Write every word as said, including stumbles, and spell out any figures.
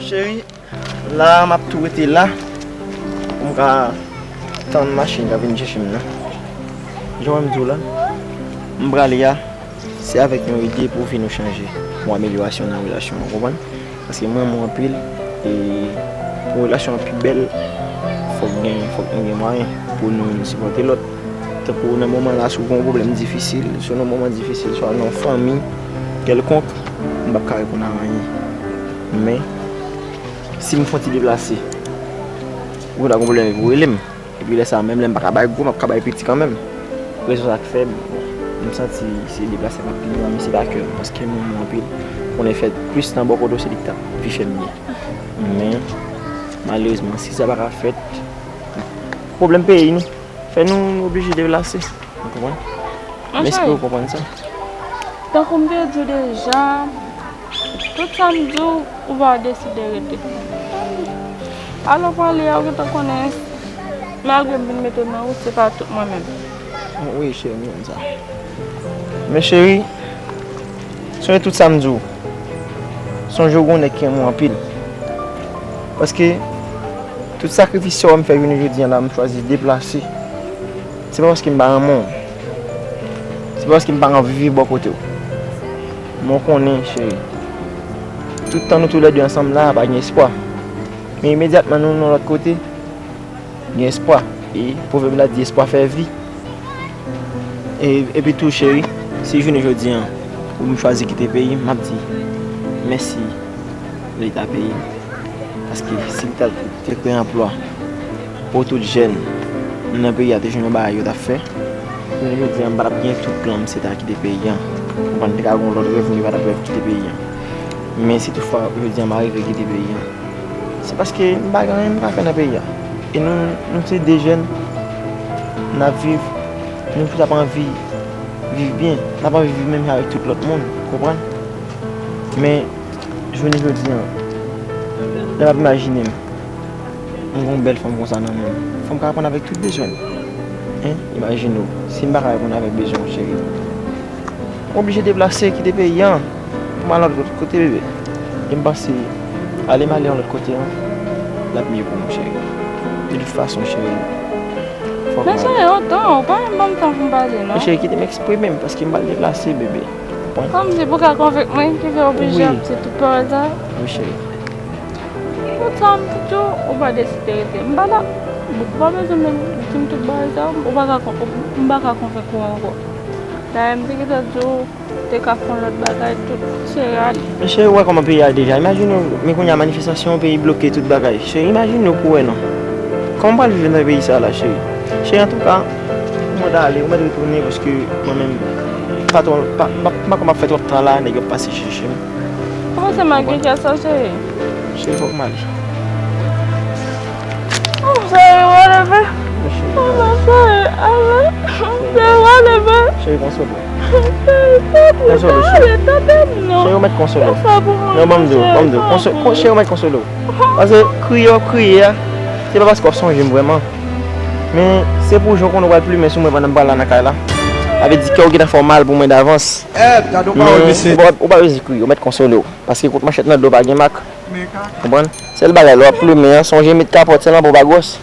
Cheri, la m ap tou rete la pou m ka tann machin k ap vin chèche m nan. Jan w wè m di w la, m prale a, se avèk yon ide pou vi nou chanje, pou amelyorasyon nan relasyon an, w konprann? Paske m renmen w anpil, e pou relasyon an pi bèl, fòk gen, fòk nou gen mwayen pou nou youn sipòte lòt. Tankou nan moman la, si w gen yon pwoblèm difisil, si w nan yon moman difisil, swa nan yon fanmi kèlkonk, m p ap ka reponn a w anyen. Men, si m fè yon ti deplase, ou ta gen pwoblèm epi w rele m. Epi lè sa a, menm lè m pa ka bay gwo, m ap ka bay piti kanmenm. Rezon sa k fè, bon, m santi se deplasman k ap pi bon, men se pa kè m, paske m renmen w anpil. Konnen fèt plis nan bò kote w, se li k t ap pi fè m byen. Men, malerezman, si sa pa ka fèt, pwoblèm peyi nou fè nou, nou oblije deplase. Ou konprann? M espere w konprann sa. Tankou m te di w deja, tout sa m di w, ou pa deside rete. Alò, pale a, ou gentan konnen, malgre m vin mete w nan wout, se pa tout mwen menm. Wi, cheri, m konn sa. Men cheri, sonje tout sa m di w. Sonje w gen yon nèg ki renmen w anpil. Paske tout sakrifis sa yo m fè jounen jodi a la, m chwazi deplase. Se pa paske m pa renmen w. Se pa paske m pa anvi viv bò kote w. Men w konnen, cheri, tout tan nou toulède ansanm la, pa gen espwa. Men imedyatman nou nan lòt kote, gen espwa. E pwovèb la di espwa fè vi. E, epi tou, cheri, si jounen jodi a, ou m chwazi kite peyi m, m ap di mèsi Leta peyi m. Paske si l ta te kreye anplwa pou tout jèn nan peyi a te jwenn yon bagay yo t ap fè, jounen jodi a, m pa t ap gen tout plan m se ta kite peyi a. Ou konprann, te ka gen yon lòt rèv, men pa t ap rèv kite peyi a. Men si toutfwa jodi a m arive kite peyi a, se paske m pa gen anyen m ka fè nan peyi a. E nou, nou se de jèn, n ap viv, nou tout ap anvi viv byen, n ap anvi viv menm jan avèk tout lòt moun, konprann? Men, jounen jodi a, lè m ap imajine m, m gen yon bèl fanm konsa nan men m, fò m ka reponn avèk tout bezwen m. Hein? Imajine w, si m pa ka reponn avèk bezwen w, cheri. M oblije deplase, kite peyi a, pou m al yon lòt kote, bebe. E m panse, ale m ale yon lòt kote a, l ap mye pou nou, cheri. De tout fason, cheri, fòk m ale. Men cheri, otan, ou pa menm ban m tan pou m pale, non. Men cheri, kite m eksprime m, paske m pral deplase, bebe. Ou konprann? Kòmsi pou ka konvenk mwen ki fè w oblije ap di tout pawòl sa yo? Wi, cheri. Tout sa m di w, ou pa deside rete. M pa ta, ou pa bezwen menm di m tout bagay sa yo, ou pa ka kon-, m pa ka konvenk ou ankò. Dayè, m te gentan di w, te ka fè yon lòt bagay, tout, cheri, ale. Men cheri, ou wè kòman peyi a ye deja. Imajine w, men kounye a manifestasyon, peyi bloke, tout bagay. Cheri, imajine w pou w wè non. Kòman w pral viv nan peyi sa la, cheri? Cheri, antouka, ou mèt ale, ou mèt retounen, paske mwen menm, pa twò, pa, m pa, m pa kwè m ap fè twòp tan la, nèg yo ap pase chèche m. Kòman se mal gen kè sa, cheri? Cheri, fòk m ale. Oh, cheri, whatever. Oh, cheri, ale. Cheri, whatever. Cheri, konsole w. Cheri, tande m, ale, tande m, non. Cheri, ou mèt konsole w. Fè sa pou mwen, non, ban m di w, ban m di w. Cheri, konsole, cheri, ou mèt konsole w. Paske kriye w ap kriye a, se pa paske w ap sonje m vrèman. Men, se pou jan w konnen w pral plimen sou mwen pandan m pral la nan kay la. Sa vle di kè w gentan fè w mal pou mwen davans. Gad yon pawòl, mesye. Ou pa, ou pa bezwen kriye, ou mèt konsole w. Paske kout manchèt nan do pa gen mak. Konprann? Sèl bagay, lè w ap plimen an, sonje met kapòt, sèlman pou w pa gwòs.